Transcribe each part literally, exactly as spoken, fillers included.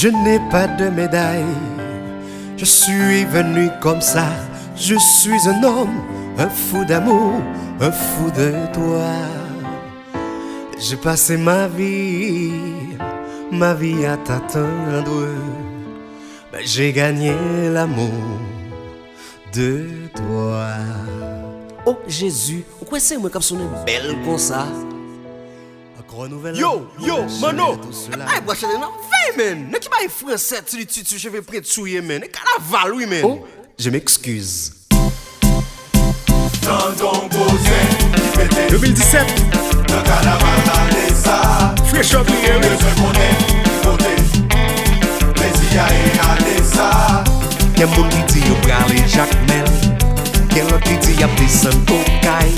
Je n'ai pas de médaille, je suis venu comme ça. Je suis un homme, un fou d'amour, un fou de toi. J'ai passé ma vie, ma vie à t'attendre. Mais j'ai gagné l'amour de toi. Oh Jezi, ou kwè se mwen k ap sonnen bèl konsa? Yo, yo, Manno! Ay, bwa chale nan vey, men! Nèg ki bay fransè ti li ti ti cheve prent sou ye, men! E kanaval, wi, men! Oh, je m'excuse. Tande yon gwo zen ki pete. De mil disèt. Nan kanaval ane sa. Fresh up li ye, wi. Bezwen konnen ki kote. Plezi a e ane sa. Gen moun ki di yo prale Jakmèl. Gen lòt ki di y ap desann Okay.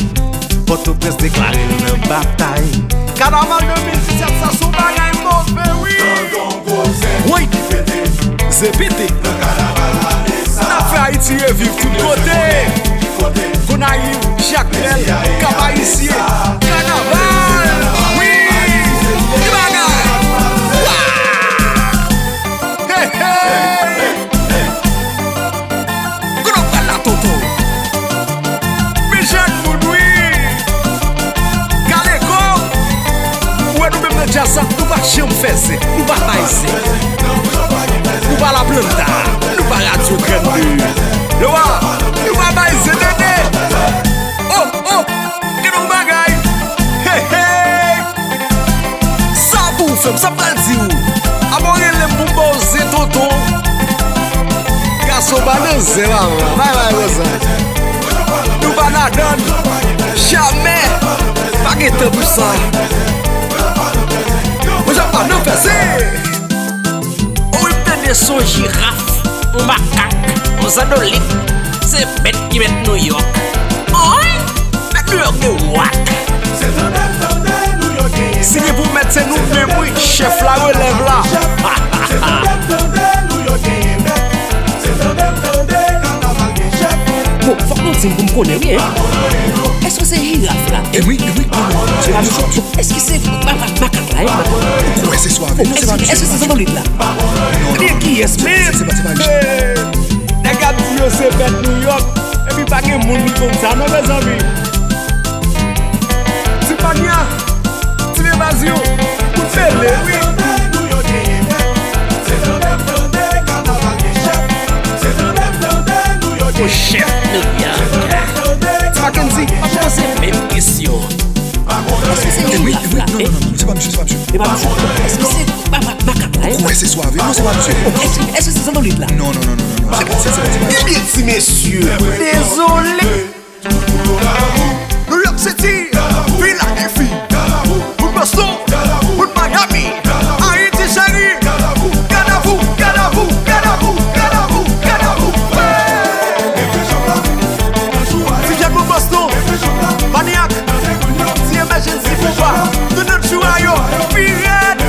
Pòtoprens deklare l nan batay. Kanaval de mil disèt sa se yon bagay move, wi. Woy! Zen pete. N ap fè Ayiti reviv tout kote. Gonayiv, Jakmèl, Kap Ayisyen. Kanaval! Wi! Ki bagay! Waw! Hey, hey! Kote w pral la, tonton? Men jèn moun, wi! Kaleko! Ou wè nou menm nan djaz sa, nou pa janm fè zen, nou pa bay zen. Nou pa La Planta, nou pa Radyo trannde. Yo a, nou pa bay zen, tande! Oh, oh! Gen yon bagay! Hey, hey! Sa pou w fè m, sa m pral di w? Avan w rele m pou m ba w zen, tonton. Gason pa nan zen, manman. Bay, bay, konsa. Nou pa ladan l. Jamè. Pa gen tan pou sa. Mwen, sa pa nan fè zen. Ou ap tande son jiraf, yon makak, yon zandolit, se bèt ki mèt Nouyòk. Oy! Mèt Nouyòk de wak. Si gen pou mèt, se nou menm, wi, chèf la, relèv la. Bon, fòk nou di m pou m konnen, wi, en. Èske se jiraf la? E wi, e wi, e wi. Se pa misye. Èske se ma-, ma-, makak la, en? Ou kwè se swav, non, se pa misye. Èske se zandolit la? Ebyen, kiyès menm? Se pa, se pa misye. Nèg ap di yo se bèt Nouyòk, epi pa gen moun ki konn sa, non, mezanmi. Ti Panya, ti Bebazyo, kout pele, wi. Pou chèf Nouyòk. Ti Makenzi, m ap poze menm kesyon. Èske se jiraf la, en? Non, non, non, non, se pa misye, se pa misye. E pa misye. Èske se ma-, ma-, makak la, en? Ou kwè se swav, non, se pa misye. Èske, èske se zandolit la? Non, non, non, non, non, non, se pa, se, se pa, se pa misye. Ebyen, ti mesye, dezole. Nouyòk Siti, Filadèlfi, moun Boston, moun Miami, Ayiti cheri, Gadavou, Gadavou, Gadavou, Gadavou, Gadavou, ti jèn moun Boston, manyak, ti emèjensi konba, nou nan jou a yo, pi rèd.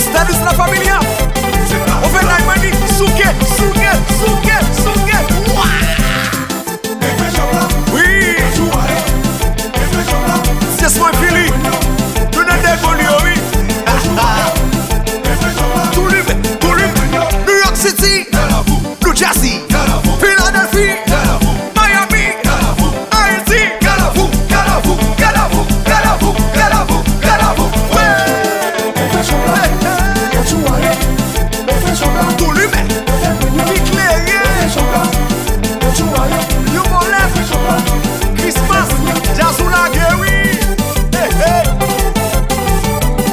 Stanis La Familia. Ouvè lay mani. Souke, souke, souke, souke. Wa! Wi. Syèch mwen fini. Nou nan dègoli yo, wi. Tou limen, tou limen. New York City. New Jersey, Philadelphie, Miami, Haiti, Gadavou, Gadavou, Gadavou, Gadavou, Gadavou, Gadavou, wè! Tou limen, li klere. Yon bon lè, Christmas, djaz ou lage, wi. Hey, hey.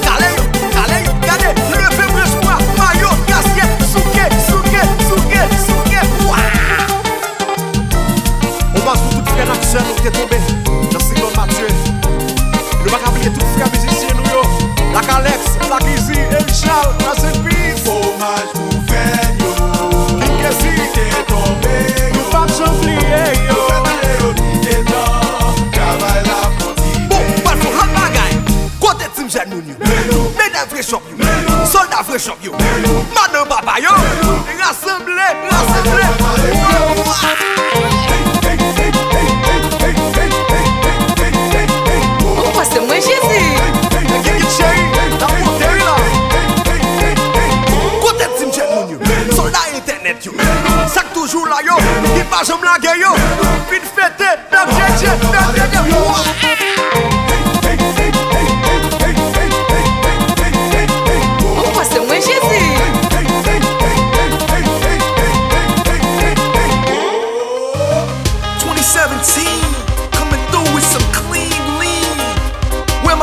Kale yo, kale yo, gade, leve branch bwa, mayo, kaskèt, souke, souke, souke, souke, wa! Omaj pou tout frè n ak sè nou ki te tonbe nan siklòn Matye. Nou pa ka bliye tout frè mizisyen nou yo, Black Alex, Black Easy, Eric Charles, rest in peace. Omaj pou frè n yo, King Kezi, ki te tonbe yo. Nou p ap janm bliye yo. Yo fè tande yo kite tan, travay la kontinye. Bon, pral fè yon lòt bagay. Kote Team Jèn Moun yo? Medam Fresh Up yo. Sòlda Fresh Up yo. Madan papa yo. Rasanble, rasanble. Ou pa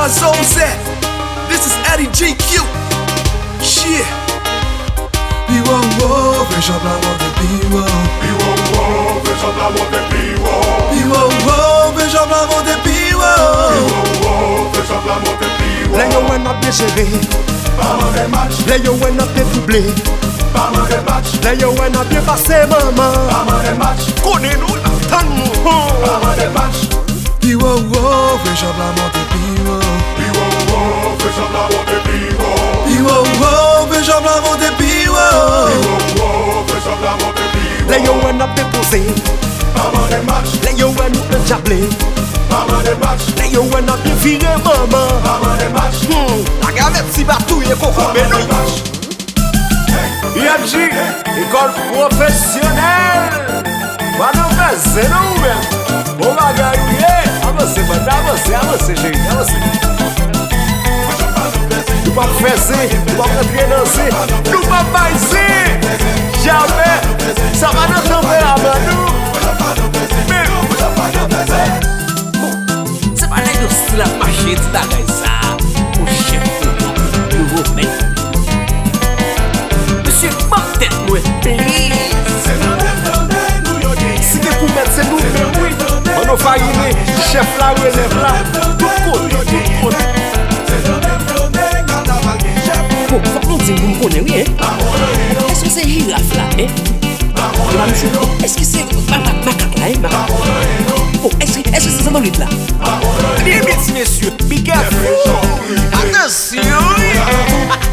Zone Z. This is Eddie G Q. Shit. Pi wo, wo, fè chòp la monte pi wo. Pi wo, wo, fè chòp la monte pi wo. Pi wo, wo, fè chòp la monte pi wo. Pi wo, wo, fè chòp la monte pi wo. Lè yo wè n ap dejere. Pa mande match. Lè yo wè n ap dedouble. Pa mande match. Lè yo wè n ap byen pase, manman. Pa mande match. Konnen nou la, tann nou. Pa mande match. Pi wo, wo, fè chòp la monte pi wo. Pi wo, wo, fè chòp la monte pi wo. Pi wo, wo, fè chòp la monte pi wo. Pi wo, wo, fè chòp la monte pi wo. Lè yo wè n ap depoze. Pa mande match. Lè yo wè nou andjable. Pa mande match. Lè yo wè n ap devire manman. Pa mande match. Hmm, lagavèt si pa touye kokobe nou. I M J, lekòl pwofesyonèl. Pa nan fè zen non ou menm. Bon bagay ou ye. Avanse, bann, avanse, avanse, cheri, avanse. Nou p ap fè zen, nou p ap rantre nan zen, nou p ap bay zen. Jamè. Sa pa nan tanperaman nou. Men, bon, se pa nèg yo stil ap mache di bagay sa. Pou chèf nou, nouvo mèt. Mesye, ban m tèt mwen, please. Si te pou mèt, se nou menm, wi. Ann nou farine, chèf la, relèv la, tout kote, tout kote. Bon, fòk nou di m pou m konnen, wi, en. Èske se jiraf la, en? Epa misye, èske se ma-, ma-, makak la, en? Makak. Bon, èske, èske se zandolit la? Ebyen, ti mesye, be careful. Atansyon, wi.